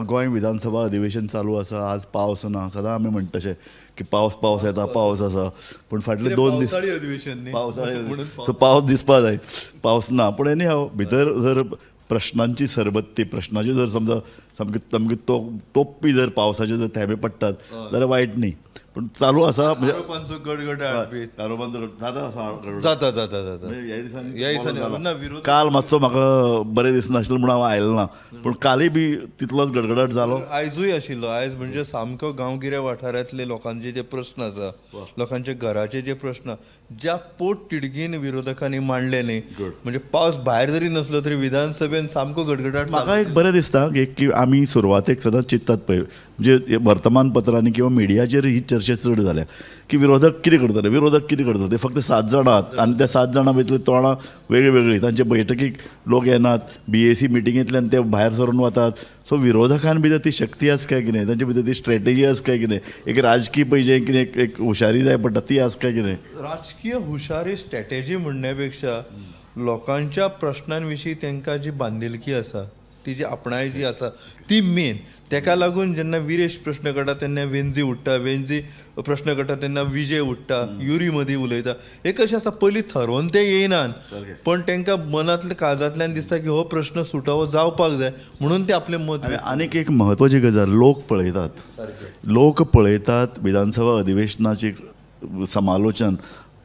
गोंय विधानसभा अधिवेशन चालू आसा. आज पावस ना, सदां आमी म्हणटा तशें की पावस पावस येता, पावस आसा, पूण फाटले 2 दीस पावसाळी, सो पावस दिसपा जाय, पावस ना. पूण एनी हाव भितर जर प्रश्नांची सरबत्ती, प्रश्नाची जर समजा सामकी सामकी तोपपी जर पावसाचे जर थेंबे पडटात जाल्यार वायट न्ही, पूण चालू आसा. म्हणजे आरोपांचो जाता जाता जाता जाता. काल मातसो म्हाका बरें दिसनाशिल्लें म्हणून हांव आयलो ना, पूण कालय बी तितलोच गडगडाट जालो. आयजूय आशिल्लो. आयज म्हणजे सामको गांवगिऱ्या वाठारांतले लोकांचे जे प्रस्न आसा, लोकांचे घराचे जे प्रस्न ज्या पोट तिडकीन विरोधकांनी मांडले न्ही, म्हणजे पावस भायर जरी नसलो तरी विधानसभेन सामको गडगडाट. म्हाका एक बरें दिसता की आमी सुरवातेक सदांच चिंततात पळय, म्हणजे वर्तमानपत्रांनी किंवा मिडियाचेर ही चर्चा चड जाल्या की विरोधक कितें करतले, विरोधक कितें करतले. ते फक्त 7 जाणां आनी त्या 7 जाणां भितरली तोंडां वेगळी वेगळी, तांचे बैठकीक लोक येनात, BAC मिटिंगेंतल्यान ते भायर सरून वतात. सो विरोधकां भितर ती शक्ती आसा काय कितें, तांचे भितर ती स्ट्रेटेजी आसा काय कितें, एक राजकीय पळय कितें एक हुशारी जाय पडटा ती आसा काय कितें. राजकीय हुशारी स्ट्रेटेजी म्हणण्या पेक्षा लोकांच्या प्रश्नांविशीं तांकां जी बांदिलकी आसा, ती जी आपणाय जी आसा ती मेन. तेका लागून जेन्ना विरेश प्रश्न काडटा तेन्ना वेंजी उठ्ठा, वेंजी प्रश्न काडटा तेन्ना विजय उठ्ठा, युरी मदीं उलयता. हे कशें आसा, पयलीं थरोवन ते येयनात, पण तांकां मनांतल्या काळजांतल्यान दिसता की हो प्रश्न सुटावो जावपाक जाय म्हणून ते आपलें मत. आनीक एक म्हत्वाची गजाल, लोक पळयतात, लोक पळयतात विधानसभा अधिवेशनाची समालोचन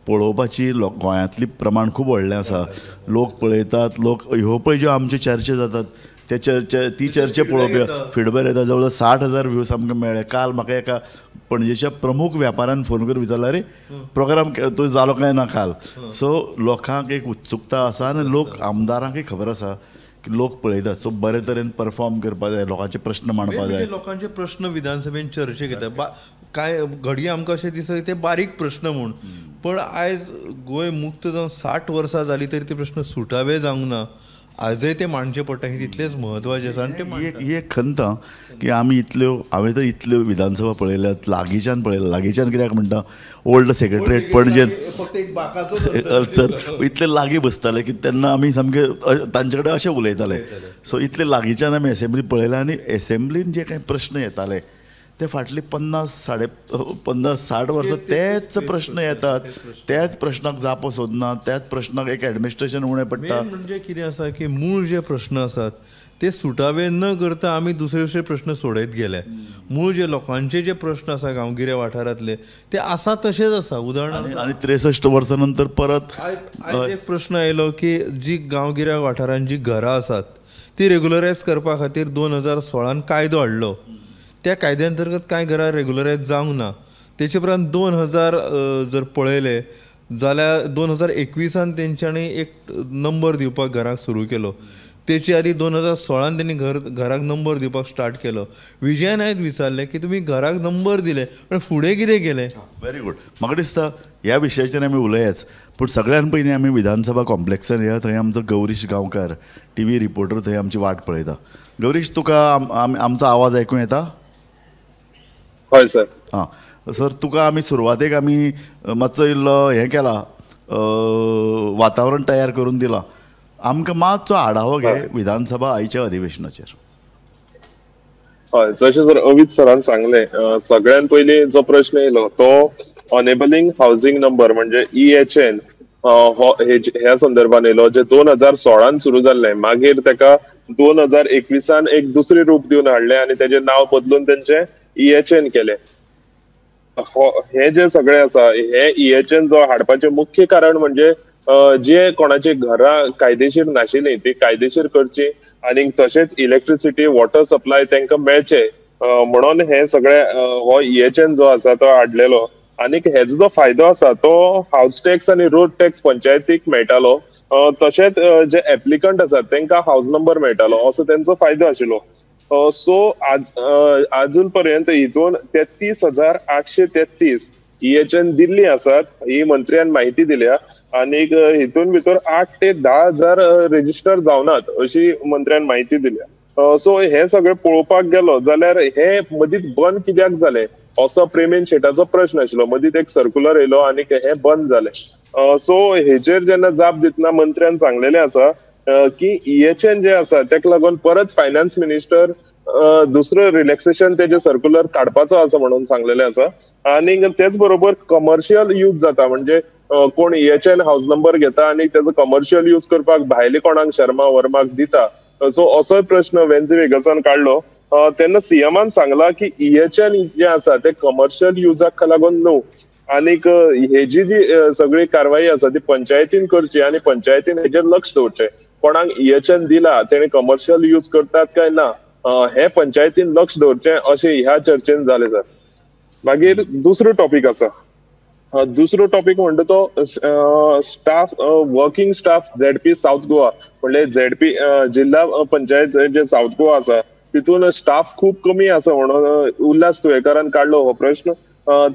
पळोवपाची गोंयांतली प्रमाण खूब व्हडलें आसा. लोक पळयतात, लोक ह्यो पळय ज्यो आमच्यो चर्चा जातात ते चर्चे, ती चर्चा पळोवपी फिडबॅक येता. जवळ 60,000 व्ह्यूज आमकां मेळ्ळे. काल म्हाका एका पणजेच्या प्रमुख व्यापाऱ्यान फोन करून विचारला, अरे प्रोग्राम तो जालो काय ना काल. सो लोकांक एक उत्सुकता आसा आनी लोक आमदारांकय खबर आसा की लोक पळयतात. सो बरे तरेन परफॉर्म करपाक जाय, लोकांचे प्रश्न मांडपाक जाय. लोकांचे प्रश्न विधानसभेन चर्चेक येता. कांय घडये आमकां अशें दिसता ते बारीक प्रश्न म्हूण, पण आयज गोंय मुक्त जावन 60 वर्सां जाली तरी ते प्रश्न सुटावे जावंक ना. आजय ते मांडचे पडटा, हे तितलेच म्हत्वाचे आसा. आनी ते ही एक खंत की आमी इतल्यो, हांवें तर इतल्यो विधानसभा पळयल्यात, लागींच्यान पळयल्या. लागींच्यान कित्याक म्हणटा, ओल्ड सेक्रेटरीएट पणजेन तर इतले लागीं बसताले की तेन्ना आमी सामके तांचे कडेन अशें उलयताले. सो इतले लागींच्यान आमी एसेंब्ली पळयल्या आनी एसेंब्लीन जे कांय प्रश्न येताले ते फाटली 50-60 वर्सां तेच प्रश्न येतात, त्याच प्रश्नाक जापो सोदना, त्याच प्रश्नाक एक एडमिनिस्ट्रेशन उणें पडटा. म्हणजे कितें आसा की मूळ जे प्रश्न आसात ते सुटावे न करता आमी दुसरे दुसरे प्रश्न सोडयत गेले. मूळ जे लोकांचे जे प्रश्न आसा गांवगिऱ्या वाठारांतले ते आसा तशेच आसा. उदाहरणार्थ आनी 63 वर्सां नंतर परत आयज एक प्रश्न आयलो की जी गांवगिऱ्या वाठारांत जी घरां आसात ती रेगुलरायज करपा खातीर 2016 कायदो हाडलो. त्या कायद्या अंतर्गत कांय घरां रेगुलरायज जावंक ना. तेचे उपरांत 2000 जर पळयलें जाल्यार 2021 तेंच्यांनी एक नंबर दिवपाक घराक सुरू केलो. तेचे आदी 2016 तेणी घराक नंबर दिवपाक स्टार्ट केलो. विजयान आयज विचारलें की तुमी घराक नंबर दिले पण फुडें कितें केलें. Very good. म्हाका दिसता ह्या विशयाचेर आमी उलयाच, पूण सगळ्यान पयलीं आमी विधानसभा कॉम्प्लेक्सान या. थंय आमचो गौरीश गांवकार TV reporter थंय आमची वाट पळयता. गौरीश, तुका आमचो आवाज आयकूंक येता? हय सर. हां सर, तुका आमी सुरवातेक आमी मातसो इल्लो हें केला, वातावरण तयार करून दिलां. आमकां मातसो आढावो घे विधानसभा आयच्या अधिवेशनाचेर. हय, जशें जर अवित सरान सांगलें, सगळ्यान पयलीं जो प्रश्न येयलो तो अनेबलिंग हावजींग नंबर म्हणजे EHN ह्या संदर्भान येयलो, जे 2016 सुरू जाल्लें. मागीर तेका 2021 एक दुसरें रूप दिवन हाडलें आनी तेजें नांव बदलून तेंचें EHN केलें. हे जे सगळें आसा हे EHN जो हाडपाचें मुख्य कारण म्हणजे जे कोणाची घरां कायदेशीर नाशिल्ली ती कायदेशीर करची आनी तशेंच इलेक्ट्रिसिटी वॉटर सप्लाय तांकां मेळचे म्हणून हे सगळे हो EHN जो आसा तो हाडलेलो. आनीक हेजो जो फायदो आसा तो हावस टॅक्स आनी रोड टॅक्स पंचायतीक मेळटालो, तशेंच जे एप्लिकंट आसात तांकां हावस नंबर मेळटालो, असो तेंचो फायदो आशिल्लो. सो आजून पर्यंत हितून 33,833 EHN दिल्ली आसात ही मंत्र्यान माहिती दिल्या आनीक हितून भितर 8 ते 10 हजार रेजिस्टर जावनात अशी मंत्र्यान माहिती दिल्या. सो हे सगळें पळोवपाक गेलो जाल्यार हे मदींच बंद कित्याक जालें असो प्रेमेन शेटाचो प्रश्न आशिल्लो. मदींच एक सर्क्युलर येयलो आनीक हे बंद जालें. सो हेजेर जेन्ना जाप दितना मंत्र्यान सांगलेलें आसा की EHN जे आसा तेका लागून परत फायनान्स मिनिस्टर दुसरो रिलॅक्सेशन तेजे सर्क्युलर काडपाचो आसा म्हणून सांगलेले आसा. आनी तेच बरोबर कमर्शियल यूज जाता, म्हणजे कोण EHN house number घेता आनी तेजो कमर्शियल यूज करपाक भायले कोणाक शर्मा वर्माक दिता. सो असोय प्रश्न वेन्झी वेगसान काडलो. तेन्ना सीएमान सांगला की EHN जे आसा ते कमर्शियल युजाक लागून न्हू, आनीक हेजी जी सगळी कारवाई आसा ती पंचायतीन करची आनी पंचायतीन हेजेर लक्ष दवरचें. कोणाक EHN दिला तेणे कमर्शियल यूज करतात काय ना हे पंचायतीन लक्ष दवरचें अशें ह्या चर्चेन जालें सर. मागीर दुसरो टॉपीक आसा, दुसरो टॉपीक म्हणटा तो staff, working staff ZP South Goa, म्हणल्यार झेडपी जिल्हा पंचायत जे सावथ गोवा आसा तितून स्टाफ खूब कमी आसा म्हणून उल्हास तुयेंकारान काडलो हो प्रश्न.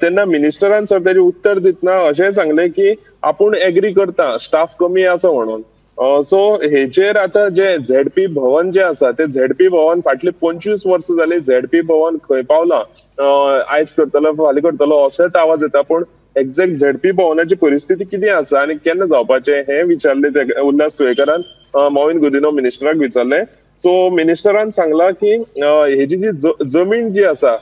तेन्ना मिनिस्टरान सर तेजें उत्तर दितना अशें सांगलें की आपूण एग्री करता स्टाफ कमी आसा म्हणून. सो हेचेर आतां जे झेडपी भवन जे आसा ते झेडपी भवन फाटली 25 वर्सां जाली झेडपी भवन खंय पावलां, आयज करतलो फाल्यां करतलो अशेंच आवाज येता, पूण एक्झॅक्ट झेडपी भवनाची परिस्थिती कितें आसा आनी केन्ना जावपाचें हें विचारलें ते उल्हास तुयेंकारान मॉविन गुदिन्हो मिनिस्टराक विचारलें. सो मिनिस्टरान सांगलां की हेजी जी जमीन जी आसा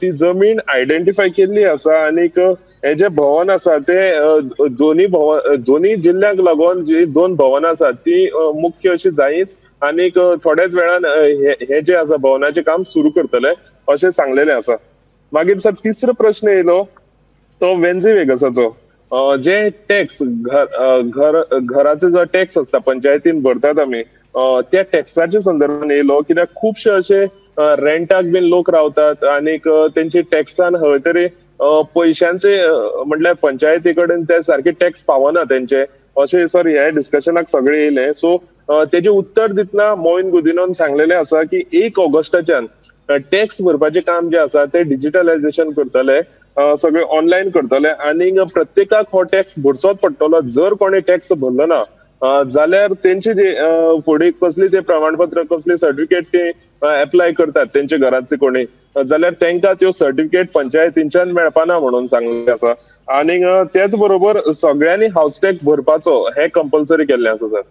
ती जमीन आयडेंटिफाय केल्ली आसा आनीक हे जे भवन आसा ते दोनी भवन दोनी जिल्ल्यांक लागून जी 2 भवनां आसा ती मुख्य अशी जायच आनीक थोड्याच वेळान हे जे आसा भवनाचें काम सुरू करतले अशें सांगलेलें आसा. मागीर सर तिसरो प्रश्न येयलो तो वेन्झी वेगसाचो, जे टॅक्स घर घराचो जो टॅक्स आसता पंचायतीन भरतात आमी त्या टॅक्साच्या संदर्भान येयलो, कित्याक खुबशे अशे रेंटाक बीन लोक रावतात आनीक तेंचे टॅक्सान खंय तरी पयशांचे म्हटल्यार पंचायती कडेन ते सारके टॅक्स पावना तेंचे, अशें सर ह्या डिस्कशनाक सगळे येयले. सो तेजें उत्तर दितना मॉविन गुदिन्होन सांगलेलें आसा की 1 ऑगस्टाच्यान टॅक्स भरपाचें काम जें आसा तें डिजिटलायजेशन करतले, सगळे ऑनलायन करतले आनीक प्रत्येकाक हो टॅक्स भरचोच पडटलो. जर कोणी टॅक्स भरलो ना जाल्यार तेंचे जे फुडें कसली ते प्रमाणपत्र कसली सर्टिफिकेट ते एप्लाय करतात तेंच्या घरांतले कोणी जाल्यार तेंकां त्यो सर्टिफिकेट पंचायतींच्यान मेळपाना म्हणून सांगलें आसा. आनीक तेच बरोबर सगळ्यांनी हावस टॅक्स भरपाचो हें कंपल्सरी केल्लें आसा सर.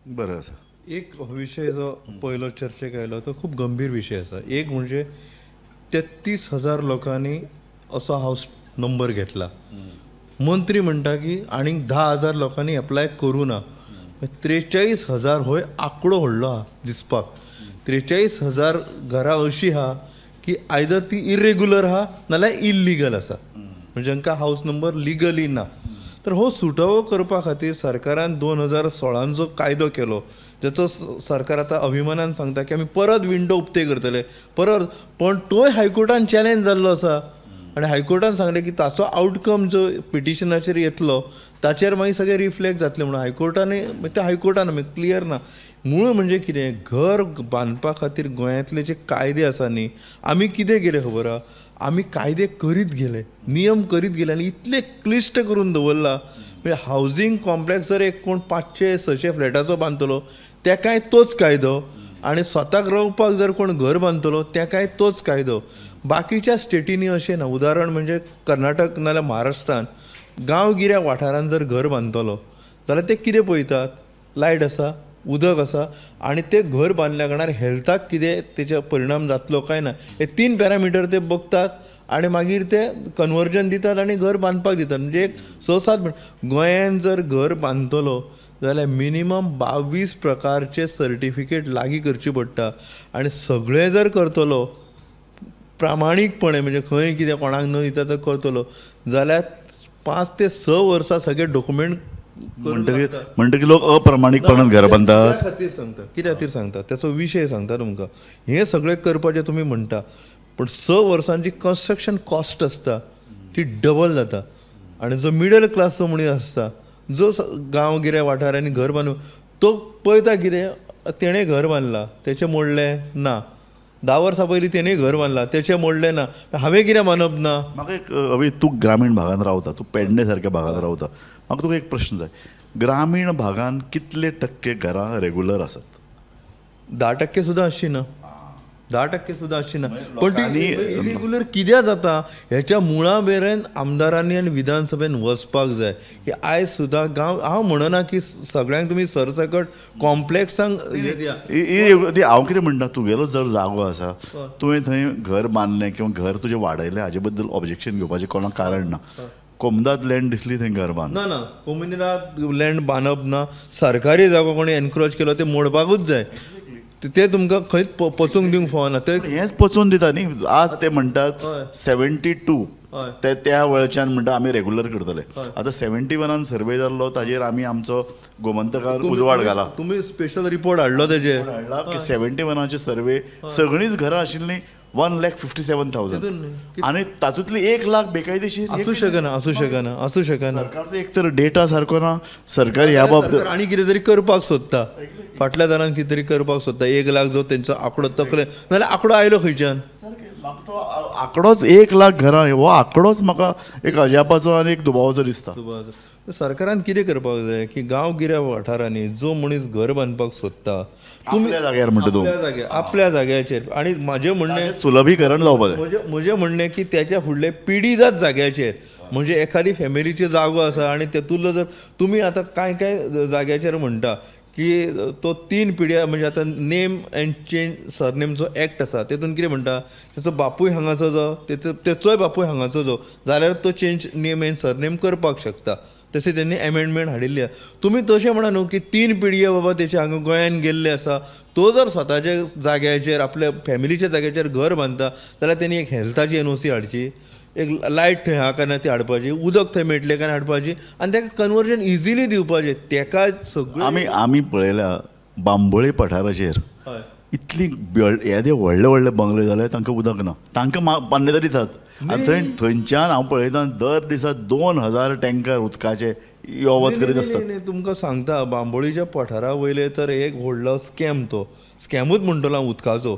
बरें आसा. एक विशय जो पयलो चर्चेक आयलो तो खूब गंभीर विशय आसा. एक म्हणजे 33,000 लोकांनी असो हावस नंबर घेतला, मंत्री म्हणटा की आनीक 10,000 लोकांनी एप्लाय करूं ना, 43,000 होय आंकडो व्हडलो आहा दिसपाक. 43,000 घरां अशीं आहा की आयदर ती इरेग्युलर आहा नाल्यार इल्लिगल आसा, म्हणजे जांकां हावस नंबर लिगली ना. तर हो सुटावो करपा खातीर सरकारान 2016 जो कायदो केलो, जाचो सरकार आतां अभिमानान सांगता की आमी परत विंडो उक्ते करतले परत, पण तोय हायकोर्टान चॅलेंज जाल्लो आसा आनी हायकोर्टान सांगलें की ताचो आवटकम जो पिटिशनाचेर येतलो ताचेर मागीर सगळें रिफ्लेक्ट जातलें म्हणून हायकोर्टान, ते हायकोर्टान आमी क्लियर ना. मूळ म्हणजे कितें, घर बांदपा खातीर गोंयांतले जे कायदे आसा न्ही, आमी कितें केलें खबर आहा, आमी कायदे करीत गेले, नियम करीत गेले आनी इतले क्लिश्ट करून दवरला. म्हणजे हावजींग कॉम्प्लेक्स जर एक कोण 500-600 फ्लॅटाचो बांदतलो तेकाय तोच कायदो, आनी स्वताक रावपाक जर कोण घर बांदतलो तेकाय तोच कायदो. बाकीच्या स्टेटींनी अशें ना. उदाहरण म्हणजे कर्नाटक नाल्यार महाराष्ट्रान गांवगिऱ्या वाठारान जर घर बांदतलो जाल्यार ते कितें पळयतात, लायट आसा, उदक आसा आनी ते घर बांदल्या कारणान हेल्थाक कितें तेचे परिणाम जातलो काय ना, हे 3 पॅरामिटर ते बघतात आनी मागीर ते कन्वर्जन दितात आनी घर बांदपाक दितात. म्हणजे एक 6-7 गोंयान जर घर बांदतलो जाल्यार मिनिमम 22 प्रकारचे सर्टिफिकेट लागीं करची पडटा आनी सगळें जर करतलो प्रामाणीकपणे, म्हणजे खंय कितें कोणाक न दिता तर करतलो जाल्यार 5 ते 6 वर्सां सगळे डॉक्युमेंट. म्हणटकीर लोक अप्रमाणीकपणान घर बांदतात. खातीर सांगता, कित्या खातीर सांगता त्याचो विशय सांगता तुमकां. हें सगळें करपाचें तुमी म्हणटा, पूण 6 वर्सांची कन्स्ट्रक्शन कॉस्ट आसता ती डबल जाता आनी जो मिडल क्लासचो मनीस आसता, जो गांवगिऱ्या वाठारांनी घर बांदून तो पळयता कितें, तेणें घर बांदलां तेचें मोडलें ना, 10 वर्सां पयलीं तेणें घर बांदलां तेचें मोडलें ना, हांवें कितें बांदप ना. म्हाका एक अवी, तूं ग्रामीण भागान रावता, तूं पेडणे सारक्या भागान रावता, म्हाका तुका एक प्रश्न जाय, ग्रामीण भागान कितले टक्के घरां रेगुलर आसात? 10% सुद्दां आसची ना. 10% सुद्दां आसची ना. पण ती इरेग्युलर कित्याक जाता हेच्या मुळा मेरेन आमदारांनी आनी विधानसभेन वचपाक जाय की आयज सुद्दां गांव, हांव म्हणना की सगळ्यांक तुमी सरसकट कॉम्प्लेक्सांक हांव कितें म्हणटा, तुगेलो जर जागो आसा तुवें थंय घर बांदलें किंवा घर तुजें वाडयलें हाजे बद्दल ऑब्जेक्शन घेवपाचें कोणाक कारण ना. कोमदाद लँड दिसली थंय घर बांद ना, ना कोमुनिदाद लँड बांदप ना, सरकारी जागो कोणी एनक्रोच केलो ते मोडपाकूच जाय, ते तुमकां खंयच पचूंक दिवंक फावना. ते हेंच पचोवन दिता न्ही. आज ते म्हणटात 72 ते त्या वेळच्यान म्हणटा आमी रेगुलर करतले. आतां 71 सर्वे जाल्लो ताजेर आमी आमचो गोमंतकार उजवाड घाला. तुमी स्पेशल रिपोर्ट हाडलो तेजेर, हाडला की 71 सर्वे सगळींच घरां आशिल्लीं 1,57,000 आनी तातूंतली 1 लाख बेकायदेशीर आसूं शकना, आसूं शकना, आसूं शकना. सरकारचो एक तर डेटा सारको ना, सरकार ह्या बाबतींत आनी कितें तरी करपाक सोदता, फाटल्या दारान कितें तरी करपाक सोदता. 1 लाख जो तेंचो आंकडो तकले नाल्यार आंकडो आयलो खंयच्यान, म्हाका तो आंकडोच 1 लाख घरां हो आंकडोच म्हाका एक अजापाचो आनी एक दुबावाचो दिसता. सरकारान कितें करपाक जाय की गांवगिऱ्या वाठारांनी जो मनीस घर बांदपाक सोदता आपल्या जाग्यार म्हणटा तूं, आपल्या जाग्याचेर, आनी म्हाजें म्हणणें सुलभीकरण जावपाक जाय. म्हजें म्हणणें की त्याच्या फुडले पिढीजात जाग्याचेर, म्हणजे एखादी फॅमिलीची जागो आसा आनी तेतूंतलो जर तुमी आतां कांय कांय जाग्याचेर म्हणटा की तो 3 पिढ्या, म्हणजे आतां नेम एंड चेंज सरनेमचो एक्ट आसा तेतून कितें म्हणटा, तेचो बापूय हांगाचो जो तेचोय बापूय हांगाचो जो जाल्यार तो चेंज नेम एंड सरनेम करपाक शकता, तशें तेणी एमेंडमेंट हाडिल्ली आसा. तुमी तशें म्हणा न्हू की 3 पिढयो बाबा तेचे हांगा गोंयान गेल्ले आसा, तो जर स्वताच्या जाग्याचेर आपल्या फॅमिलीच्या जाग्याचेर घर बांदता जाल्यार तेणी एक हेल्थाची एनओसी हाडची, एक लायट थंय आहा काय ना ती हाडपाची, उदक थंय मेळटलें काय ना हाडपाची, आनी ताका कन्वर्जन इजिली दिवपाचें. तेका सगळें आमी आमी पळयल्या बांबोळे पठाराचेर इतली येदे व्हडले व्हडले बंगले जाले तांकां उदक ना, तांकां मान्यता दितात. आनी थंय थंयच्यान हांव पळयता दर दिसा 2000 टँकर उदकाचे यो वच करीत आसतात. तुमकां सांगता बांबोळीच्या पठारा वयले तर एक व्हडलो स्कॅम, तो स्कॅमूच म्हणटलो हांव उदकाचो.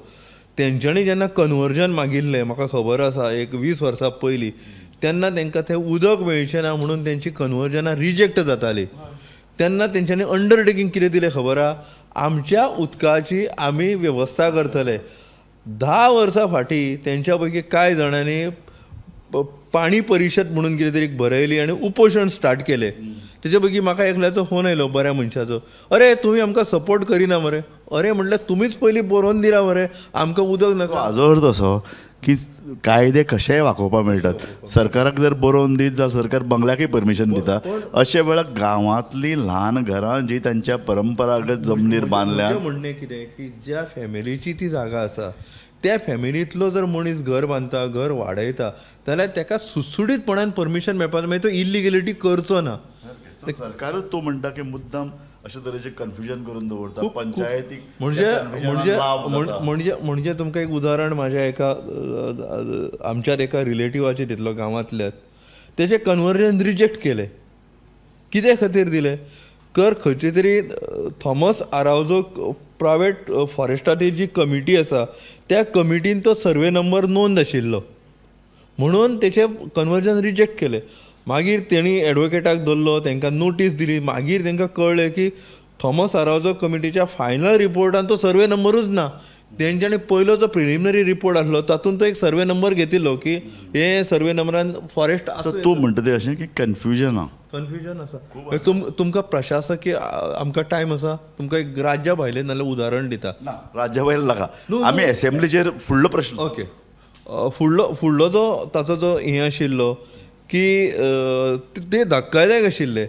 तेंच्यांनी जेन्ना कन्वर्जन मागिल्लें म्हाका खबर आसा एक 20 वर्सां पयलीं, तेन्ना तेंकां थंय उदक मेळचें ना म्हणून तेंची कन्वर्जनां रिजेक्ट जातालीं. तेन्ना तेंच्यांनी अंडरटेकींग कितें दिलें खबर आहा, आमच्या उदकाची आमी वेवस्था करतले. 10 वर्सां फाटीं तेंच्या पैकी कांय जाणांनी पाणी परिशद म्हणून कितें तरी बरयली आनी उपोशण स्टार्ट केलें. तेजे पैकी म्हाका एकल्याचो फोन आयलो बऱ्या मनशाचो, अरे तुमी आमकां सपोर्ट करिना मरे. अरे म्हटल्यार तुमीच पयलीं बरोवन दिला मरे आमकां उदक नाका. हाजो अर्थ असो की कायदे कशेय वाकोवपाक मेळटात, सरकाराक जर बरोवन दीत जाल्यार सरकार बंगल्याकय परमिशन दिता. अशे वेळार गांवांतलीं ल्हान घरां जी तांच्या परंपरागत जमनीर बांदल्या, म्हणणें कितें की ज्या फॅमिलीची ती जागा आसा त्या फॅमिलींतलो जर मनीस घर बांदता, घर वाडयता जाल्यार ताका सुटसुटीतपणान परमिशन मेळपाक, मागीर तो इलिगेलिटी करचो ना. सरकारच तो म्हणटा की मुद्दाम अशे तरेचें कन्फ्युजन करून दवरता पंचायतीक. म्हणजे म्हणजे म्हणजे म्हणजे तुमकां एक उदाहरण म्हाज्या एका आमच्या एका रिलेटिवाचें दितलो गांवांतल्यान, तेचें कन्वर्जन रिजेक्ट केलें. कित्या खातीर दिलें? कर खंयचे तरी थॉमस आरावजो प्रायवेट फॉरेस्टाची जी कमिटी आसा त्या कमिटीन तो सर्वे नंबर नोंद आशिल्लो म्हणून तेचें कन्वर्जन रिजेक्ट केलें. मागीर तेणी एडवोकेटाक दवरलो, तांकां नोटीस दिली, मागीर तांकां कळ्ळें की थॉमस आरावजो कमिटीच्या फायनल रिपोर्टान तो सर्वे नंबरूच ना. तेंच्यांनी पयलो जो प्रिलिमिनरी रिपोर्ट आसलो तातूंत तो एक सर्वे नंबर घेतिल्लो की हे सर्वे नंबरान फॉरेस्ट आसा. तूं म्हणटा तें अशें की कन्फ्युजन आहा, कन्फ्युजन आसा. तुमकां प्रशासकीय आमकां टायम आसा, तुमकां एक राज्या भायलें नाल्यार उदाहरण दिता. राज्या भायलें नाका, आमी एसेंब्लीचेर फुडलो प्रश्न. ओके, फुडलो फुडलो जो ताचो जो हें आशिल्लो की ते धक्कादायक आशिल्ले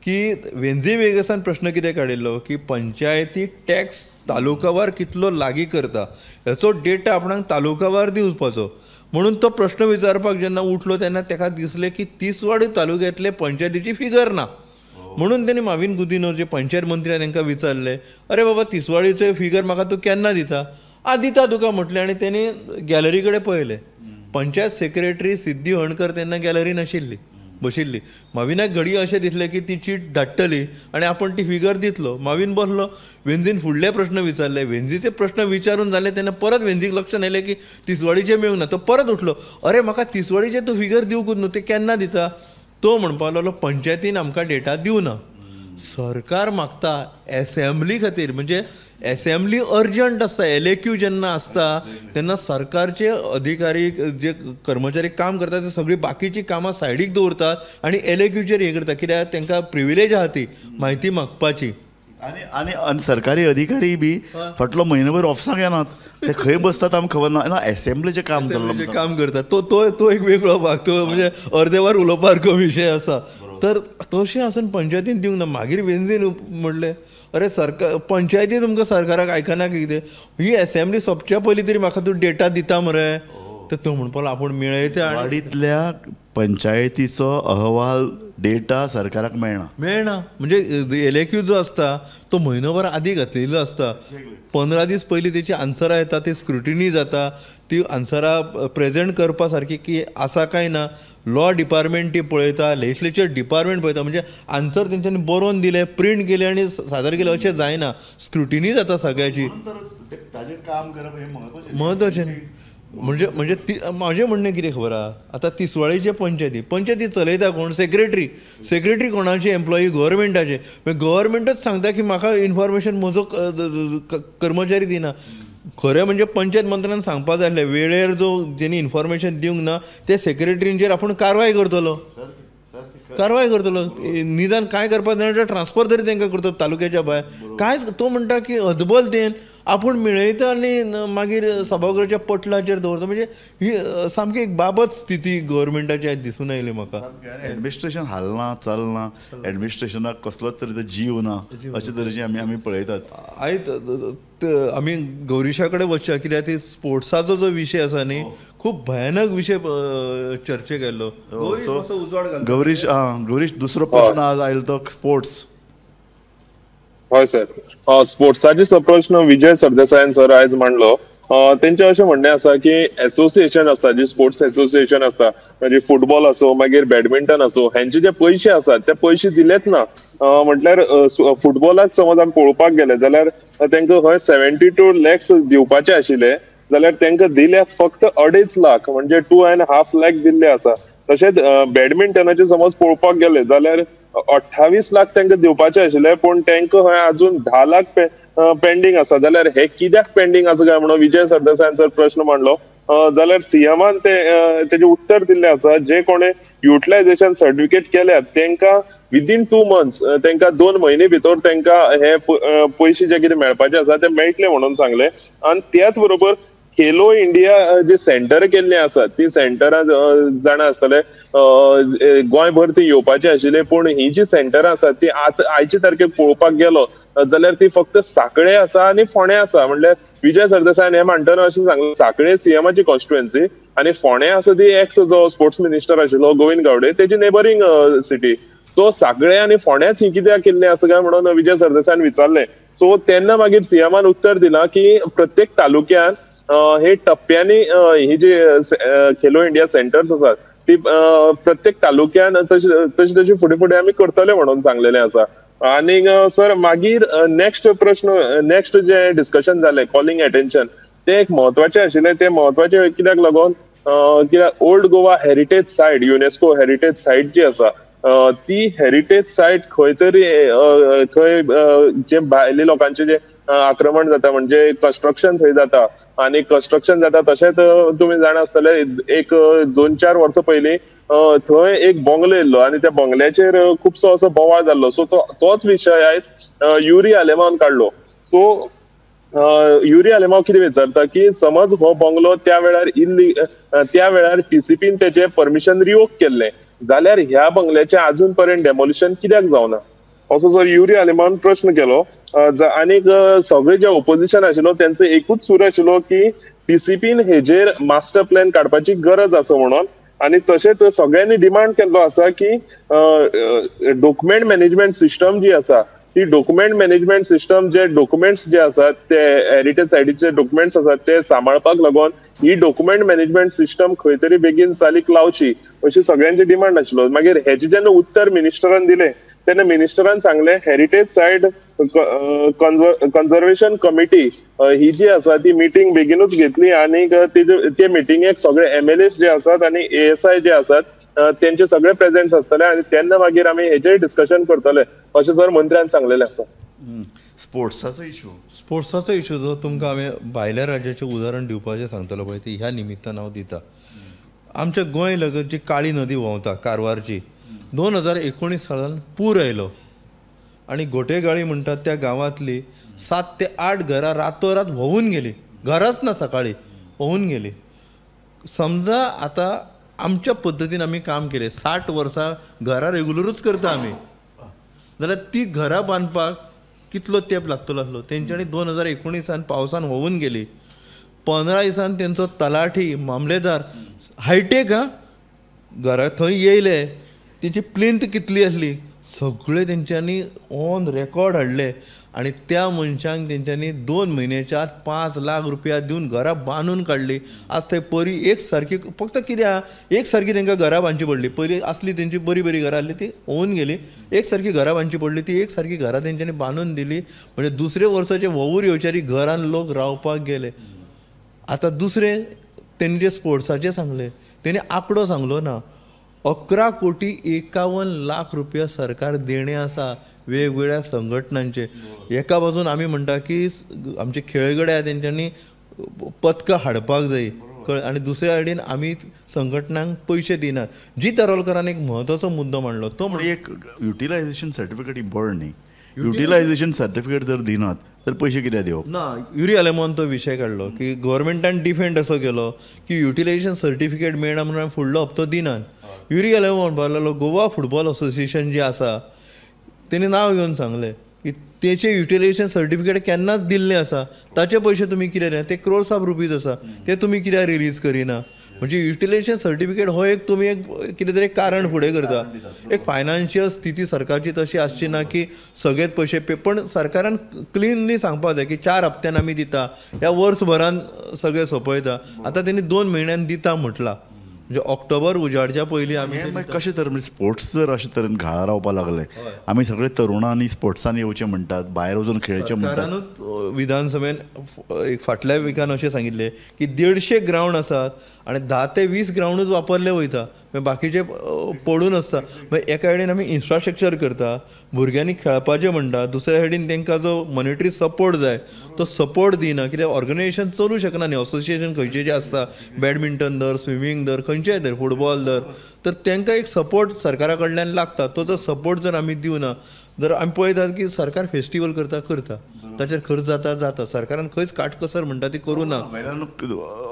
की वेंझी वेगसान प्रश्न कितें काडिल्लो की पंचायती टॅक्स तालुकावार कितलो लागीं करता हेचो डेटा आपणाक तालुकावार दिवपाचो म्हणून तो प्रश्न विचारपाक जेन्ना उठलो तेन्ना ताका दिसलें की तिसवाडी तालुक्यांतले पंचायतीची फिगर ना म्हणून तेणी माविन गुदिन्हो जे पंचायत मंत्री आहा तांकां विचारलें, अरे बाबा तिसवाडीचो फिगर म्हाका तूं केन्ना दिता? आ दिता तुका म्हटलें. आनी तेणी गॅलरी कडेन पळयलें, पंचायत सेक्रेटरी सिद्धी हणकर तेन्ना गॅलरी नाशिल्ली, बशिल्ली. माविनाक घडये अशें दिसलें की ती चीट धाडटली आनी आपण ती फिगर दितलो. माविन बसलो, वेंझीन फुडले प्रश्न विचारले, वेंझीचे प्रश्न विचारून जाले तेन्ना परत वेंझीक लक्षांत आयलें की तिसवाडीचें मेळूंक ना. तो परत उठलो, अरे म्हाका तिसवाडीचें तूं फिगर दिवंकूच न्हू, तें केन्ना दिता? तो म्हणपाक लागलो पंचायतीन आमकां डेटा दिवना. सरकार मागता एसेंब्ली खातीर, म्हणजे एसेंब्ली अर्जंट आसता, LAQ जेन्ना आसता तेन्ना सरकारचे अधिकारी जे कर्मचारी काम करतात ते सगळीं बाकीची कामां सायडीक दवरतात आनी LAQचेर हें करता, कित्याक तांकां प्रिविलेज आहा ती म्हायती मागपाची. आनी आनी आनी सरकारी अधिकारी बी फाटलो म्हयनोभर ऑफिसाक येनात, ते खंय बसतात आमकां खबर ना. ना एसेंब्लीचें काम चल्लां, काम करतात तो तो तो एक वेगळो भाग, तो म्हणजे अर्देवार उलोवपा सारको विशय आसा. तर तशें आसून पंचायतीन दिवंक ना. मागीर वेंझीन म्हणलें अरे सरकार पंचायती तुमकां सरकाराक आयकना कितें, ही एसेंब्ली सोंपच्या पयलीं तरी म्हाका तूं डेटा दिता मरे. तर तो म्हणपाक आपूण मेळयता. वाडींतल्या पंचायतीचो अहवाल डेटा सरकाराक मेळना मेळना म्हणजे LAQ जो आसता तो म्हयनोभर आदी घातलेलो आसता, 15 दीस पयलीं तेची आन्सरां येता, ती स्क्रुटिनी जाता, ती आन्सरां प्रेजेंट करपा सारकी की आसा काय ना, लॉ डिपार्टमेंट ती पळयता, लेजिस्लेचर डिपार्टमेंट पळयता. म्हणजे आन्सर तेंच्यांनी बरोवन दिले, प्रिंट केले आनी सादर केले अशें जायना, स्क्रुटिनी जाता सगळ्याची. ताजें काम करप हें म्हत्वाचें न्ही. म्हणजे म्हणजे ती म्हाजें म्हणणें कितें खबर आहा, आतां तिसवाडीचे पंचायती पंचायती चलयता कोण, सेक्रेटरी. सेक्रेटरी कोणाची एम्प्लॉई, गव्हर्मेंटाचे. गव्हर्मेंटच सांगता की म्हाका इन्फॉर्मेशन म्हजो कर्मचारी दिना. खरें म्हणजे पंचायत मंत्र्यान सांगपा जाय आसलें वेळेर जो जेणी इन्फॉर्मेशन दिवंक ना ते सेक्रेटरींचेर आपूण कारवाय करतलो, कारवाय करतलो. निदान कांय करपाक जाय ट्रान्सफर तरी तांकां करतो तालुक्याच्या भायर. कांयच तो म्हणटा की अदबलतेन आपूण मेळयता आनी मागीर सभाघराच्या पटलाचेर दवरता. म्हणजे ही सामकी एक बाबत स्थिती गव्हर्मेंटाची आयज दिसून आयली म्हाका. एडमिनिस्ट्रेशन हालना चलना, एडमिनिस्ट्रेशनाक कसलोच तरेचो जीव ना अशे तरेचे आमी आमी पळयतात. आयज आमी गौरीशा कडेन वचया, कित्याक ती स्पोर्ट्साचो जो विशय आसा न्ही खूब भयानक विशय चर्चेक आयलो. गौरीश, गौरीश दुसरो प्रश्न आज आयलो तो स्पोर्ट्स. हय सर, स्पोर्ट्साचे प्रश्न विजय सरदेसायान सर आयज मांडलो. तेंचें अशें म्हणणें आसा की एसोसिएशन आसता, जी स्पोर्ट्स एसोसिएशन आसता, म्हणजे फुटबॉल आसूं मागीर बॅडमिंटन आसूं, हेंचे जे पयशे आसात ते पयशे दिलेच ना. म्हटल्यार फुटबॉलाक समज आमी पळोवपाक गेले जाल्यार तांकां हय 72 लॅक्स दिवपाचे आशिल्ले, जाल्यार तांकां दिले फक्त 2.5 लाख, म्हणजे 2.5 लाख दिल्ले आसा. तशेंच बॅडमिंटनाचे समज पळोवपाक गेले जाल्यार 28 लाख तांकां दिवपाचे आशिल्ले, पूण तांकां हय अजून 10 लाख पेंडींग आसा. जाल्यार हे कित्याक पेंडींग आसा काय म्हणून विजय सरदेसायान सर प्रश्न मांडलो. जाल्यार सीएमान ते तेजें उत्तर दिल्लें आसा, जे कोणे युटिलायझेशन सर्टिफिकेट केल्यात तांकां विदीन 2 मंथ्स, तांकां 2 म्हयने भितर तांकां हे पयशे जे कितें मेळपाचे आसा ते मेळटले म्हणून सांगले. आनी त्याच बरोबर खेलो इंडिया जे सेंटर केल्ले आसात ती सेंटरां जाणा आसतले गोंयभर ती येवपाची आशिल्ली, पूण ही जी सेंटरां आसात ती आतां आयचे तारखेक पळोवपाक गेलो जाल्यार ती फक्त साकळे आसा आनी फोंडें आसा. म्हणल्यार विजय सरदेसायान हें म्हणटना अशें सांगलें, साकळे सीएमाची कॉन्स्टिट्युएन्सी आनी फोंडें आसा ती एक्स जो स्पोर्ट्स मिनिस्टर आशिल्लो गोविंद गावडे तेजी नेबरींग सिटी. सो साकळे आनी फोंड्याच ही कित्याक केल्लें आसा काय म्हणून विजय सरदेसायान विचारलें. सो तेन्ना मागीर सीएमान उत्तर दिलां की प्रत्येक तालुक्यान हे टप्प्यांनी ही जी खेलो इंडिया सेंटर्स आसात ती प्रत्येक तालुक्यान तशी तशी तशी फुडें फुडें आमी करतले म्हणून सांगलेलें आसा. आनी सर मागीर नेक्स्ट प्रश्न, नेक्स्ट जे डिस्कशन जालें कॉलिंग एटेन्शन, तें एक म्हत्वाचें आशिल्लें. तें म्हत्वाचें कित्याक लागून, कित्याक old Goa heritage site, UNESCO heritage site जी आसा ती हेरिटेज सायट खंय तरी थंय जे भायले लोकांचे जे आक्रमण जाता, म्हणजे कन्स्ट्रक्शन थंय जाता आनी कन्स्ट्रक्शन जाता तशेंच तुमी जाणा आसतले एक 2-4 वर्सां पयलीं थंय एक बंगलो येयल्लो आनी त्या बंगल्याचेर खुबसो असो बोवाळ जाल्लो. सो तोच विशय आयज युरी आलेमावन काडलो. सो युरी आलेमाव कितें विचारता की समज हो बंगलो त्या वेळार त्या वेळार टीसीपीन तेजे परमिशन रिवोक केल्लें जाल्यार ह्या बंगल्याचें अजून पर्यंत डेमोलिशन कित्याक जावना असो जर युरी आलेमावन प्रश्न केलो. आनीक सगळे जे ओपोजिशन आशिल्लो तेंचो एकूच सूर आशिल्लो की टीसीपीन हेजेर मास्टर प्लॅन काडपाची गरज आसा म्हणून. आनी तशेंच सगळ्यांनी डिमांड केल्लो आसा की डॉक्युमेंट मॅनेजमेंट सिस्टम जी आसा ती डॉक्युमेंट मॅनेजमेंट सिस्टम, जे डॉक्युमेंट्स जे आसात ते हेरिटेज सायटीचे डॉक्युमेंट्स आसात ते सांबाळपाक लागून ही डॉक्युमेंट मॅनेजमेंट सिस्टम खंय तरी बेगीन चालीक लावची अशी सगळ्यांची डिमांड आशिल्लो. मागीर हेजे जेन्ना उत्तर मिनिस्टरान दिलें तेन्ना मिनिस्टरान सांगलें हेरिटेज सायट कन्जर्वेशन कमिटी ही जी आसा ती मिटींग बेगीनूच घेतली आनी ते मिटिंगेक सगळे एमएलए जे आसात आनी एएसआय जे आसात तेंचे सगळे प्रेझेंट्स आसतले आनी तेन्ना मागीर आमी हेजेर डिस्कशन करतले अशें सर मंत्र्यान सांगलेलें आसा. स्पोर्ट्साचो इशू, स्पोर्ट्साचो इशू जो तुमकां हांवें भायल्या राज्याचें उदाहरण दिवपाचें सांगतलो पळय ती ह्या निमित्तान हांव दिता. आमच्या गोंय लगत जी काळी नदी व्हांवता कारवारची, 2019 सालान पूर आयलो आनी गोटेगाळी म्हणटात त्या गांवांतली 7 ते 8 घरां रातोरात व्होंवून गेली, घरांच ना, सकाळी व्होंवून गेली. समजा आतां आमच्या पद्दतीन आमी काम केलें, 60 वर्सां घरां रेगुलरूच करता आमी, जाल्यार ती घरां बांदपाक कितलो तेंप लागतलो आसलो. तेंच्यांनी 2019 पावसान व्होंवून गेली. 15 दिसान तेंचो तलाठी मामलेदार हायटेक आं घरा थंय येयले, तेंची प्लिंथ कितली आसली सगळे तेंच्यांनी ऑन रेकॉर्ड हाडले आनी त्या मनशांक तेंच्यांनी 2 म्हयन्याच्या आत 5 लाख रुपया दिवन घरां बांदून काडली. आज थंय परी एक सारकी, फक्त कित्याक एक सारकी तेंकां घरां बांदची पडली. पयलीं आसली तेंची बरी बरी घरां आसली ती होवन गेली, एक सारकी घरां बांदची पडली, ती एक सारकी घरां तेंच्यांनी बांदून दिली. म्हणजे दुसरे वर्साचे व्होंवूर येवच्यारी घरान लोक रावपाक गेले. आतां दुसरें तेणी जे स्पोर्ट्साचें सांगलें, तेणी आंकडो सांगलो ना, 11 कोटी 51 लाख रुपया सरकार देणें आसा वेगवेगळ्या संघटनांचे. एका बाजून आमी म्हणटा की आमचे खेळगडे आहा तेंच्यांनी पदकां हाडपाक जाय, आनी दुसऱ्या सायडीन आमी संघटनांक पयशे दिनात. जीत आरोलकरान एक म्हत्वाचो मुद्दो मांडलो, तो म्हणजे एक युटिलायझेशन सर्टिफिकेट इम्पॉर्टंट न्ही. युटिलायझेशन सर्टिफिकेट जर दिनात तर पयशे कित्याक दिवप ना. युरी आलेमोन तो विशय काडलो की गव्हर्मेंटान डिफेंड असो केलो की युटिलायझेशन सर्टिफिकेट मेळना म्हणून फुडलो हप्तो दिनात. युरी आलेमो म्हणपाक लागलो गोवा फुटबॉल असोसिएशन जे आसा तेणी नांव घेवन सांगलें की तेचें युटिलायझेशन सर्टिफिकेट केन्नाच दिल्लें आसा, ताचे पयशे तुमी कित्याक दिना, ते क्रोर्स ऑफ रुपीज आसा ते तुमी कित्याक रिलीज करिना. म्हणजे युटिलायझेशन सर्टिफिकेट हो एक तुमी एक कितें तरी कारण फुडें करता. एक फायनान्शियल स्थिती सरकारची तशी आसची ना की सगळेच पयशे पे, पण सरकारान क्लिनली सांगपाक जाय की 4 हप्त्यान आमी दिता ह्या वर्सभरान सगळें सोंपयता. आतां तेणी 2 म्हयन्यान दिता म्हटलां, म्हणजे ऑक्टोबर उजाडच्या पयलीं आमी कशें तर म्हणजे स्पोर्ट्स जर अशे तरेन घाळा रावपाक लागले, आमी सगळे तरुणांनी स्पोर्ट्सान येवचें म्हणटात, भायर वचून खेळचें म्हणटात. सरकारानूच विधानसभेन एक फाटल्या विकान अशें सांगिल्लें की 150 ग्रावंड आसात आनी 10 ते 20 ग्रावंडूच वापरले वयता, मागीर बाकीचे पडून आसता. मागीर एका सायडीन आमी इन्फ्रास्ट्रक्चर करता, भुरग्यांनी खेळपाचें म्हणटा, दुसऱ्या सायडीन तांकां जो मॉनिटरी सपोर्ट जाय तो सपोर्ट दिना, कित्याक ऑर्गनायझेशन चलूं शकना न्ही. असोसिएशन खंयचें जें आसता, बॅडमिंटन धर, स्विमींग धर, खंयचेंय धर, फुटबॉल धर, तर तांकां एक सपोर्ट सरकारा कडल्यान लागता. तो जर सपोर्ट जर आमी दिवना, जर आमी पळयतात की सरकार फेस्टिवल करता करता ताचेर खर्च जाता जाता, सरकारान खंयच काटकसर म्हणटा ती करूं ना.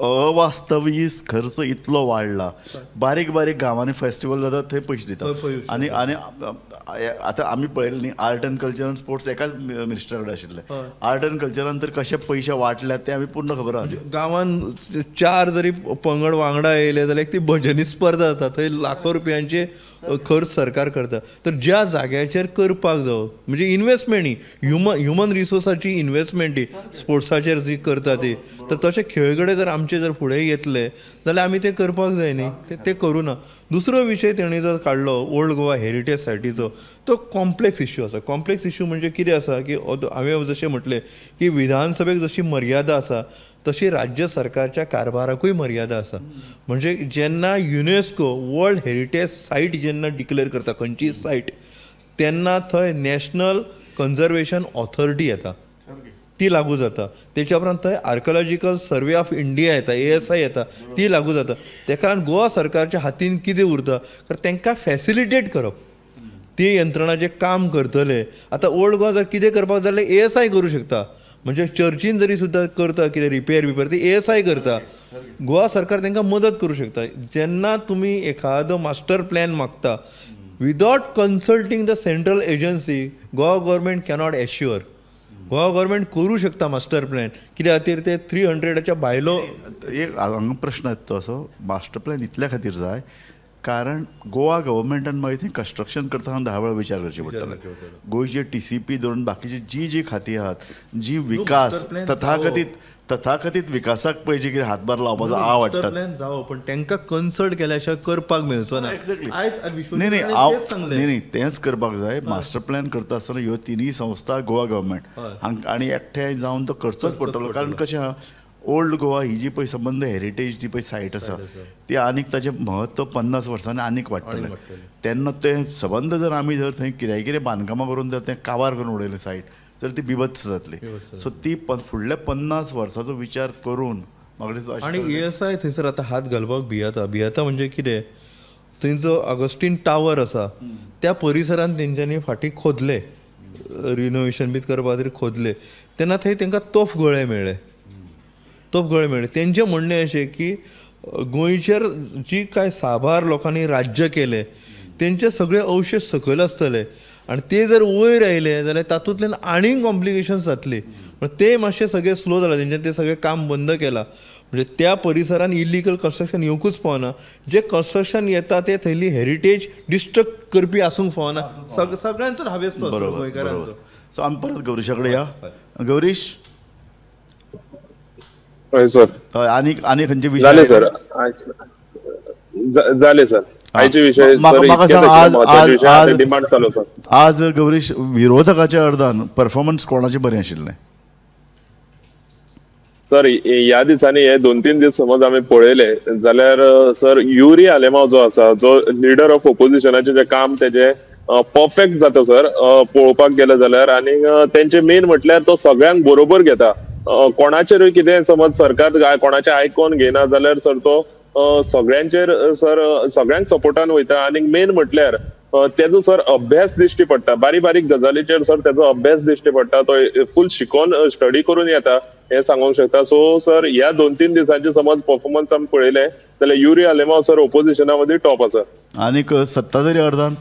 अवास्तवी खर्च इतलो वाडला, बारीक बारीक गांवांनी फेस्टिवल जाता थंय पयशे दितात. आनी आनी आतां आमी पळयलें न्ही, आर्ट एंड कल्चर आनी स्पोर्ट्स एकाच मिनिस्टरा कडेन आशिल्ले. आर्ट एंड कल्चरान तर कशे पयशे वांटल्यात ते आमी पूर्ण खबर आसा. गांवान 4 जरी पंगड वांगडा येयले जाल्यार ती भजनी स्पर्धा जाता, थंय लाखो रुपयांचे खर्च सरकार करता. तर ज्या जाग्याचेर करपाक जावो म्हणजे इन्वेस्टमेंट ही ह्युमन रिसोर्साची इन्वेस्टमेंट ही स्पोर्ट्साचेर जी करता ती, तर तशे खेळगडे जर आमचे जर फुडें येतले जाल्यार आमी ते करपाक जाय न्ही, ते करूं ना. दुसरो विशय तेणी जर काडलो ओल्ड गोवा हेरिटेज सायटीचो, तो कॉम्प्लेक्स इश्यू आसा. कॉम्प्लेक्स इश्यू म्हणजे कितें आसा की हांवें जशें म्हटलें की विधानसभेक जशी मर्यादा आसा तशी राज्य सरकारच्या कारभाराकूय मर्यादा आसा. म्हणजे जेन्ना युनेस्को वर्ल्ड हेरिटेज सायट जेन्ना डिक्लेअर करता खंयचीय सायट, तेन्ना थंय नॅशनल कन्जर्वेशन ऑथॉरिटी येता, ती लागू जाता. तेच्या उपरांत थंय आर्किओलॉजिकल सर्वे ऑफ इंडिया येता, एएसआय येता, ती लागू जाता. ते कारण गोवा सरकारच्या हातीन कितें उरता तर तांकां फॅसिलिटेट करप, ती यंत्रणा जे काम करतले. आतां ओल्ड गोवा जर कितें करपाक जाल्यार एएसआय करूं शकता, म्हणजे चर्चीन जरी सुद्दां करता कितें रिपेर बिपेर ती एएसआय करता, गोवा सरकार तांकां मदत करूं शकता. जेन्ना तुमी एखादो मास्टर प्लॅन मागता without consulting the central agency, Goa government cannot assure. Goa government करूं शकता मास्टर प्लॅन, कित्या खातीर ते 300 भायलो एक हांगा प्रश्न येता तो असो, मास्टर प्लॅन इतल्या खातीर जाय कारण गोवा गव्हर्मेंटान मागीर थंय कन्स्ट्रक्शन करतना 10 वेळा विचार करचे पडटले. गोंयचे TCP धरून बाकीची जी जी खातीं आहात जी विकास तथाकथीत विकासाक पळय जे कितें हातभार लावपाचो आव वाडटा जावो, पण तांकां कन्सल्ट केल्या शिवाय करपाक मेळचो ना. एक्झॅक्टली. न्ही न्ही न्ही तेंच करपाक जाय. मास्टर प्लॅन करता आसतना ह्यो तिनूय संस्था गोवा गव्हर्मेंट आनी एकठांय जावन तो करचोच पडटलो. कारण कशें आहा, ओल्ड गोवा ही जी पळय संबंद हेरिटेज जी पळय सायट आसा ती आनीक ताचें म्हत्व 50 वर्सांनी आनीक वाडटलें. तेन्ना तें संबंद जर आमी जर थंय कित्याय कितें बांदकामां करून जर तें काबार करून उडयलें सायट तर ती बिभत्स जातली. सो ती फुडल्या 50 वर्साचो विचार करून म्हाका. आनी ASI थंयसर आतां हात घालपाक भियेता. भियेता म्हणजे कितें, थंय जो ऑगस्टीन टावर आसा त्या परिसरान तेंच्यांनी फाटीं खोदले, रिनोवेशन बी करपा खातीर खोदले, तेन्ना थंय तांकां तोफ गळे मेळ्ळे. तोफ गळे मेळ्ळे. तेंचें म्हणणें अशें की गोंयचेर जी कांय साबार लोकांनी राज्य केलें तेंचे सगळे अवशेश सकयल आसतले आनी ते जर वयर आयले जाल्यार तातूंतल्यान आनीक कॉम्प्लिकेशन्स जातली. ते मातशे सगळे स्लो जाला, तेंच्यान ते सगळें काम बंद केलां. म्हणजे त्या परिसरान इलिगल कन्स्ट्रक्शन येवंकूच पावना. जे कन्स्ट्रक्शन येता ते थंयली हेरिटेज डिस्ट्रक्ट करपी आसूंक फावना. सगळ्यांचो हावेस तो गोंयकारांचो. सो आमी परत गौरीशा कडेन या. गौरीश, हय सर. हय, आनीक आनी खंयचे विशय जाले सर? जाले सर आयचे विशय. म्हाका सांग, डिमांड चालू सर आज गौरीश विरोधकाच्या अर्दान परफॉर्मन्स कोणाचें बरें आशिल्लें? सर ह्या दिसांनी हे 2-3 दीस समज आमी पळयले जाल्यार सर युरी आलेमाव जो आसा, जो लिडर ऑफ ओपोजिशनाचें जें काम तेजें परफेक्ट जाता सर पळोवपाक गेले जाल्यार. आनी तेंचे मेन म्हटल्यार तो सगळ्यांक बरोबर घेता. कोणाचेरूय कितें समज सरकार कोणाचें आयकोन घेयना जाल्यार सर तो सगळ्यांचेर सर सगळ्यांक सपोर्टान वयता. आनी मेन म्हटल्यार तेजो सर अभ्यास दिश्टी पडटा, बारीक बारीक गजालीचेर सर तेजो अभ्यास दिश्टी पडटा. तो फूल शिकोन स्टडी करून येता हें सांगूंक शकता. सो सर ह्या 2-3 दिसांचे समज परफॉर्मन्स आमी पळयले जाल्यार युरी आलेमाव सर ओपोजिशना मदीं टॉप आसा. आनीक सत्ताधारी अर्दान,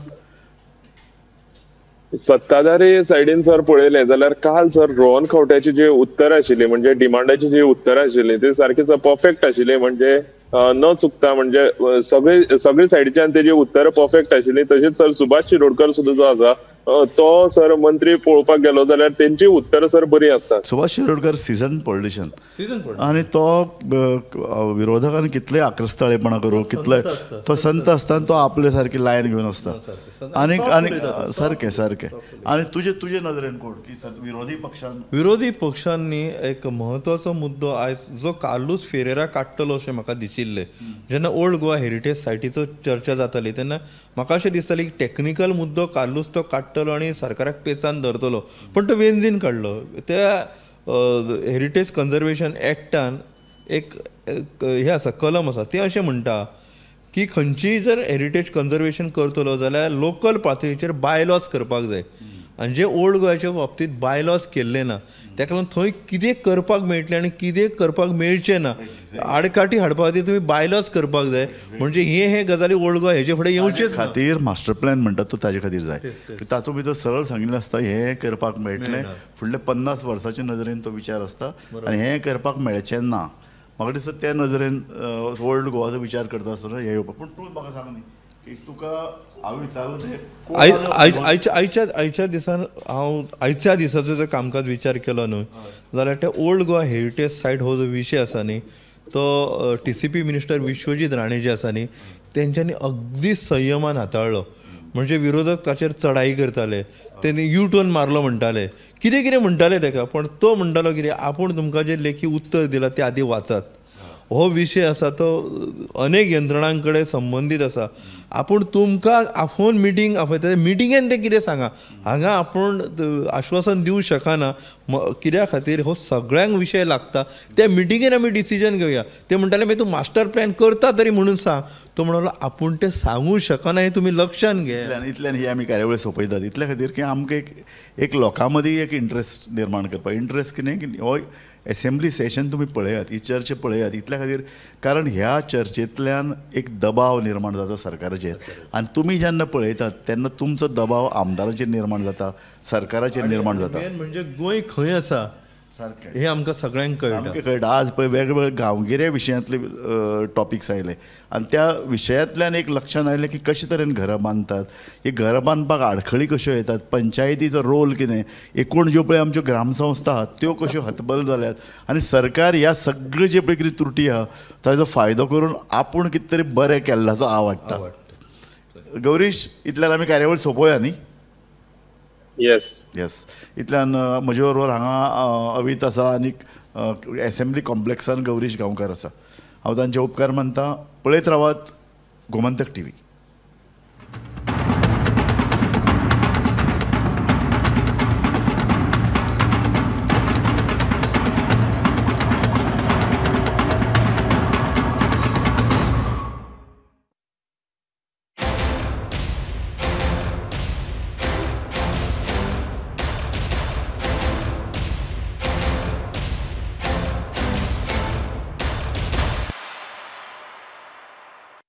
सत्ताधारी सायडीन सर पळयलें जाल्यार काल सर रोहन खंवट्याची जी उत्तरां आशिल्ली, म्हणजे डिमांडाची जी उत्तरां आशिल्ली ती सारकी सर परफेक्ट आशिल्ली. म्हणजे न चुकता, म्हणजे सगळे सगळे सायडीच्यान तेजी उत्तरां परफेक्ट आशिल्ली. तशेंच सर सुभाष शिरोडकर सुद्दां जो आसा तो सर मंत्री पळोवपाक गेलो जाल्यार तेंची उत्तरां सर बरी आसतात. सुभाष शिरोडकर सिजन पॉलिटिशियन आनी तो विरोधकान कितले आक्रस्ताळेपणा करूं कितले तो संत आसता, तो आपले सारकी लायन घेवन आसता. आनी आनी सारकें सारकें. आनी तुजे तुजे नदरेन कोण की विरोधी पक्षान, विरोधी पक्षांनी एक म्हत्वाचो मुद्दो आयज जो कार्लूस फेरेरा काडटलो अशें म्हाका दिशिल्लें. जेन्ना ओल्ड गोवा हेरिटेज सायटीचो चर्चा जाताली तेन्ना म्हाका अशें दिसतालें की टॅक्निकल मुद्दो कार्लूस तो काडटलो आनी सरकाराक पेचान धरतलो, पण तो वेंजीन काडलो. त्या हेरिटेज कन्जर्वेशन एक्टान एक हें आसा, कलम आसा, तें अशें म्हणटा की खंयचीय जर हेरिटेज कन्जर्वेशन करतलो जाल्यार लोकल पातळीचेर बायलॉज करपाक जाय. आनी जे ओल्ड गोवाच्या बाबतींत बायलॉज केल्ले ना ताका लागून थंय कितें करपाक मेळटलें आनी कितें करपाक मेळचें ना, आडकाठी हाडपा खातीर तुमी बायलॉज करपाक जाय. म्हणजे हे हे गजाली ओल्ड गोवा हेजे फुडें येवचेच खातीर मास्टर प्लॅन म्हणटात तो ताजे खातीर जाय. तातूंत भितर सरळ सांगिल्लें आसता हें करपाक मेळटलें, फुडल्या 50 वर्साच्या नदरेन तो विचार आसता आनी हें करपाक मेळचें ना. म्हाका दिसता त्या नदरेन ओल्ड गोवाचो विचार करता आसतना हें येवपाक. पूण तूं म्हाका सांग न्ही की तुका हांवें विचारलें तें आयच्या आयच्या दिसान हांव आयच्या दिसाचो जर कामकाज विचार केलो न्हय जाल्यार ते ओल्ड गोवा हेरिटेज सायट हो जो विशय आसा न्ही तो TCP minister Vishwajit Rane जे आसा न्ही तेंच्यांनी अगदी संयमान हाताळ्ळो. म्हणजे विरोधक ताचेर चढाई करताले, तेणी यू टर्न मारलो म्हणटाले, कितें कितें म्हणटाले ताका, पण तो म्हणटालो कितें आपूण तुमकां जें लेखी उत्तर दिलां तें आदी वाचात. हो विशय आसा तो अनेक यंत्रणां कडेन संबंदीत आसा. आपूण तुमकां आफोवन मिटींग आपयता, मिटिंगेन तें कितें सांगा, हांगा आपूण आश्वासन दिवं शकना कित्या खातीर हो सगळ्यांक विशय लागता, त्या मिटिंगेन आमी डिसिजन घेवया. ते म्हणटाले मागीर तूं मास्टर प्लॅन करता तरी म्हणून सांग, तो म्हणलो आपूण तें सांगूं शकना हें तुमी लक्षान घे. इतल्यान ही आमी कार्यावळी सोंपयतात इतल्या खातीर की आमकां एक एक लोकां मदीं एक इंट्रस्ट निर्माण करपाक, इंट्रस्ट कितें की हो एसेंब्ली सेशन तुमी पळयात, ही चर्चा पळयात इतल्या खातीर, कारण ह्या चर्चेंतल्यान एक दबाव निर्माण जाता सरकाराचेर आनी तुमी जेन्ना पळयतात तेन्ना तुमचो दबाव आमदाराचेर निर्माण जाता, सरकाराचेर निर्माण जाता. मेन म्हणजे गोंय खंय आसा, सारकें हें आमकां सगळ्यांक कळटा. सामकें कळटा. आज पळय वेगवेगळे गांवगिऱ्या विशयांतले टॉपिक्स आयले आनी त्या विशयांतल्यान एक लक्षांत आयलें की कशे तरेन घरां बांदतात, ही घरां बांदपाक आडखळी कश्यो येतात, पंचायतीचो रोल कितें, एकूण ज्यो पळय आमच्यो ग्रामसंस्था आहात त्यो कश्यो हतबल जाल्यात आनी सरकार ह्या सगळे जे पळय कितें त्रुटी आहा ताजो फायदो करून आपूण कितें तरी बरें केल्ल्याचो आवडटा. गौरीश, इतल्यान आमी कार्यावळ सोंपोया न्ही? येस येस. इतल्यान म्हजे बरोबर हांगा अवीत आसा आनी एसेंब्ली कॉम्प्लेक्सान गौरीश गांवकार आसा. हांव तांचे उपकार मानता. पळयत रावात गोमंतक टीव्ही.